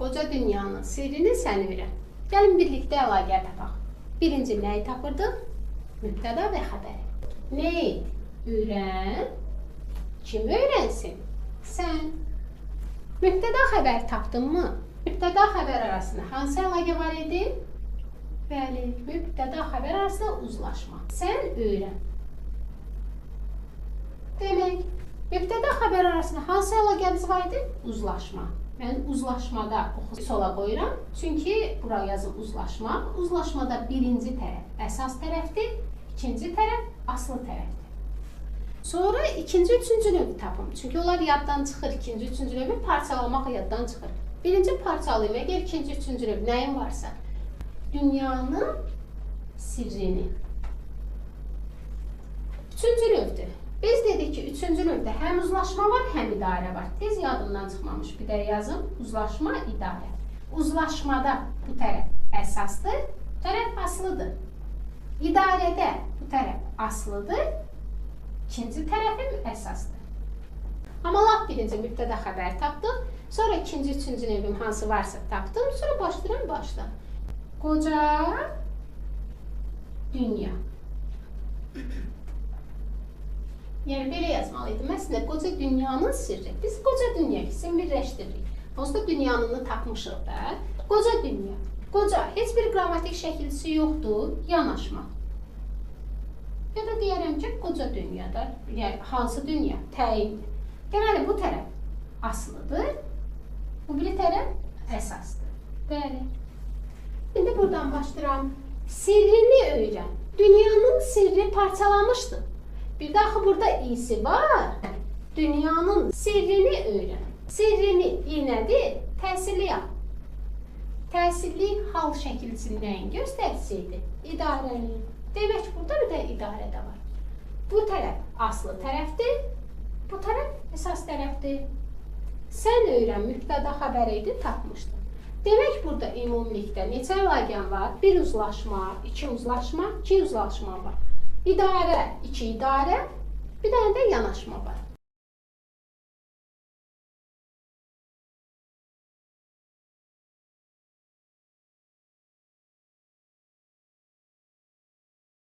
Qoca dünyanın sirrini sən öyrən. Gəlin birlikdə əlaqə tapaq. Birinci nəyi tapırdıq? Mübtəda və xəbəri. Nə et? Öyrən. Kim öyrənsin? Sən. Mübtəda xəbəri tapdın mı? Mübtəda xəbər arasında hansı əlaqə var idi? Bəli, mübtəda xəbər arasında uzlaşma. Sən öyrən. Demək, mübtəda xəbər arasında hansı əlaqəmiz var idi? Uzlaşma. Mən uzlaşmada oxu sola qoyuram. Çünki bura yazım uzlaşma. Uzlaşmada birinci tərəf əsas tərəfdir, ikinci tərəf asılı tərəfdir. Sonra ikinci, üçüncü növü tapım. Çünki onlar yaddan çıxır. İkinci, üçüncü növü parçalamaq yaddan çıxır. Birinci parçalayım, əgər ikinci, üçüncü növ nəyim varsa. Dünyanın sirrini. Üçüncü növdür. Biz dedik ki, üçüncü növdə həm uzlaşma var, həm idarə var. Tez yadımdan çıxmamış bir də yazım. Uzlaşma, idarə. Uzlaşmada bu tərəf əsasdır, bu tərəf asılıdır. İdarədə bu tərəf asılıdır, ikinci tərəfim əsasdır. Amma lap birinci mübtəda xəbər tapdıq, sonra ikinci, üçüncü növüm hansı varsa tapdım, sonra başlayıram başdan. Qoca dünya. Yəni belə yazmalıydım. Əslində qoca dünyanın sirri. Biz qoca dünya ikisini birləşdiririk. Onsuz da dünyanını tapmışıq da. Qoca dünya. Qoca heç bir qrammatik şəkilçisi yoxdur. Yanaşma. Ya da deyərəm ki, qoca dünyada, yəni hansı dünya təyindir. Deməli bu tərəf asılıdır. Bu biri tərəf əsasdır. Bəli. İndi buradan başlayıram. Sirrini öyrən. Dünyanın sirri parçalanmışdı. Bir də axı burada i'si var. Dünyanın sirrini öyrən. Sirrini i nədir? Təsirli hal. Təsirli hal şəkilçisi nəyin göstəricisi idi? İdarənin. Demək burada bir də idarə də var. Bu tərəf asılı tərəfdir. Bu tərəf əsas tərəfdir. Sən öyrən mübtəda xəbəri idi, tapmışdın. Demək burada ümumilikdə neçə əlaqəm var? Bir uzlaşma, iki uzlaşma, iki uzlaşma var. İdarə, iki idarə, bir dənə də yanaşma var.